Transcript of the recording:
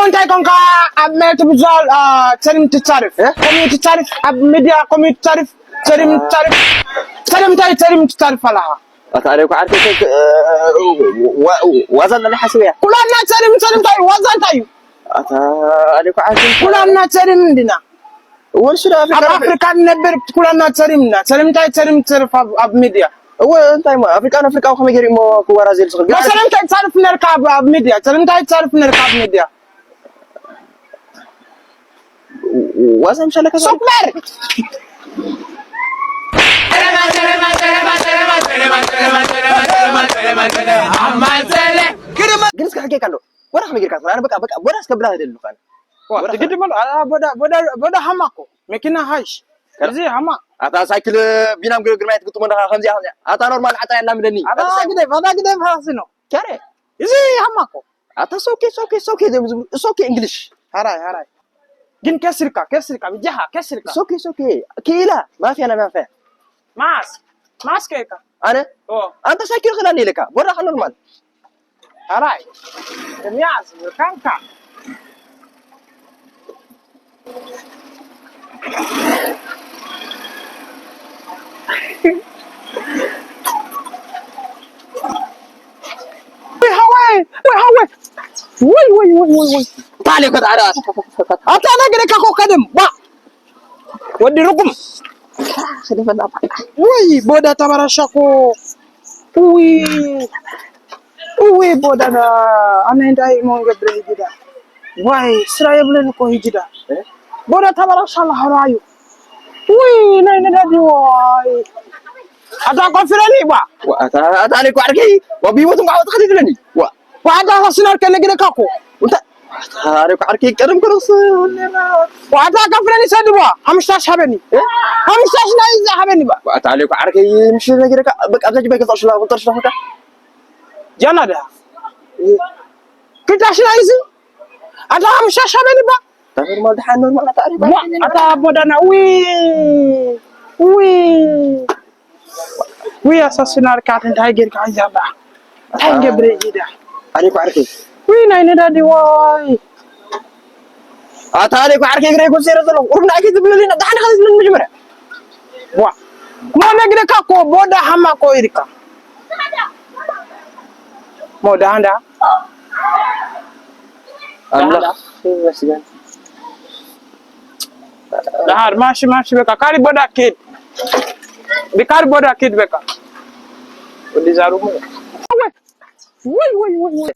እንታይ ኮንካ ኣብ ናይ ትብዛል ጸሊም ትጻርፍ? እ? ከመይ ትጻርፍ? ኣብ ሚድያ ከመይ ትጻርፍ? ጸሊም ትጻርፍ? ጸሊም እንታይ ጸሊም ትጻርፍ ኣለኻ? ኣታ ኣሬ እኮ ዓርከይ ከ-፣ እ፣ ዋ-፣ ዋዛ ኣለና ሓስብ እያ። ኩላና ጸሊም ጸሊም እንታይ ዋዛ እንታይ እዩ? ኣታ ኣሬ እኮ ዓርከይ ኩላና ጸሊም እንዲና። ወልሱ ዶ ኣብ ኣፍሪካ ኣፍሪካ ንነብር ኩላና ጸሊምና። ጸሊም እንታይ ጸሊም ትጻርፍ ኣብ፣ ኣብ ሚድያ? እወ፣ እንታይ እሞ ኣፍሪቃን ኣፍሪቃዊ ከመይ ገይሩ እሞ ክወራዘ ዝኽእል? ጸሊም እንታይ ትጻርፍ ነርካ ኣብ፣ ኣብ ሚድያ? ጸሊም እንታይ ትጻርፍ ነርካ ኣብ ሚድያ? ዋዛ ምሻለካ ሱቅ በር! ግን እስኪ ሕጌካ ኣሎ። ወራ ከመይ ጌርካ ትኽእል? ኣነ በቃ፣ በቃ፣ ወራ እስከ ብላ ደሊ ሉካ። ዋ፣ ወራ ትግድም ኣሎ። ኣ፣ ቦዳ፣ ቦዳ፣ ቦዳ ሃማ እኮ። መኪና ሃሽ። ከላ- እዚ ሃማ። ኣታ ሳይክል ቢናም ግር-፣ ግርማይ ትግጥሞ ኣለኻ ከምዚኣ፣ ከምዚኣ። ኣታ ኖርማል ዓጥራ የላምደኒ። ኣታ ኣታ ሳይክል ግደፍ፣ ኣታ ግደፍ ሃሲ ነው። ከረ። እዚ ሃማ እኮ። ኣታ ሶኬ፣ ሶኬ፣ ሶኬ፣ ሶኬ እንግሊሽ። ሃራይ፣ ሃራይ። ግን ከስርካ፣ ከስርካ፣ ብጃኻ፣ ከስርካ። ሶኬ፣ ሶኬ። ኪኢላ፣ ማፍያ ና ማፍያ። ማስ፣ ማስ ከይካ። ኣነ? ኦ። ኣንተ ሳይክል ክላኒ ኢለካ። ቦዳ ከ ኖርማል። ሃራይ። ከሚያዝ፣ ካንካ። ወይ ሃወይ፣ ወይ ሃወይ። ወይ፣ ወይ፣ ወይ፣ ወይ፣ ወይ። ታለ ከ ዳዕዳ። ኣታ ነገረካ እኮ ቀደም። ዋ። ወዲ ርጉም። ወይ ቦዳ ተበላሻ እኮ። ውይ። ውይ ቦዳ ዳ። ኣነ እንታይ ሞ ንገብር ሂጂ ዳ። ዋይ ስራ የብለን እኮ ሂጂ ዳ። ቦዳ ተበላሻ ኣላ ሃራዩ። ውይ ናይ ነዳዲ ዋይ። ኣታ ኮፍረኒ ባ። ዋ፣ ኣታ፣ ኣታ ኣነ እኮ ዓርከይ፣ ዋ፣ ብህይወት እንኳ ወጥኻ ትብለኒ። ዋ። ዋ፣ ኣታ ኣሳስናር ከነግረካ እኮ። እንተ-፣ ኣታ ኣነ እኮ ዓርከይ ቀደም ከረስ፣ ወለና። ዋ፣ ኣታ ከፍለኒ ሰድዋ፣ ሓሙሽተ ሺሕ ሃበኒ። እ? ሓሙሽተ ሺሕ ናይ እዛ ሃበኒ ባ። ዋ፣ ኣታ ኣነ እኮ ዓርከይ፣ ምሽ ነግረካ፣ በቃ፣ ኣብዛ ጅባይ ገዛእ ሽላ፣ ቁጥር ሽላ ኸካ። ያላ ዳ። እ። ክልተ ሺሕ ናይ እዚ። ኣታ ሓሙሽተ ሺሕ ሃበኒ ባ። ኣታ ኖርማል ደሓን ኖርማል ኣታ ኣሪፍ ዋ፣ ኣሪፍ ኣታ ቦዳና፣ ዊ፣ ዊ፣ ዊ፣ ኣሳስናርካ እንታይ ጌርካ እያ ኣላ? እንታይ ገብረ ይዳ? ኣሪፍ ዓርከይ። ዊ፣ ናይ ነዳዲ ዋይ። ኣታ ኣሪፍ ዓርከይ ግረ ይኮን ሴረ ዘሎ። ቁርብ ንኣይ ከይትብለኒ፣ ደሓን ኢኻ ትብለኒ መጀመርያ። ዋ፣ ሞ ነግረካ እኮ ቦዳ ሃማ እኮ ኢልካ። ሞ ደሓን ደኣ። ኣምላኽ ይመስገን። ደሓር ማሺ ማሺ በቃ ካሪ ቦዳ ኪድ። ብካሪ ቦዳ ኪድ በቃ። ወዲ ዛሩ ወይ ወይ ወይ ወይ።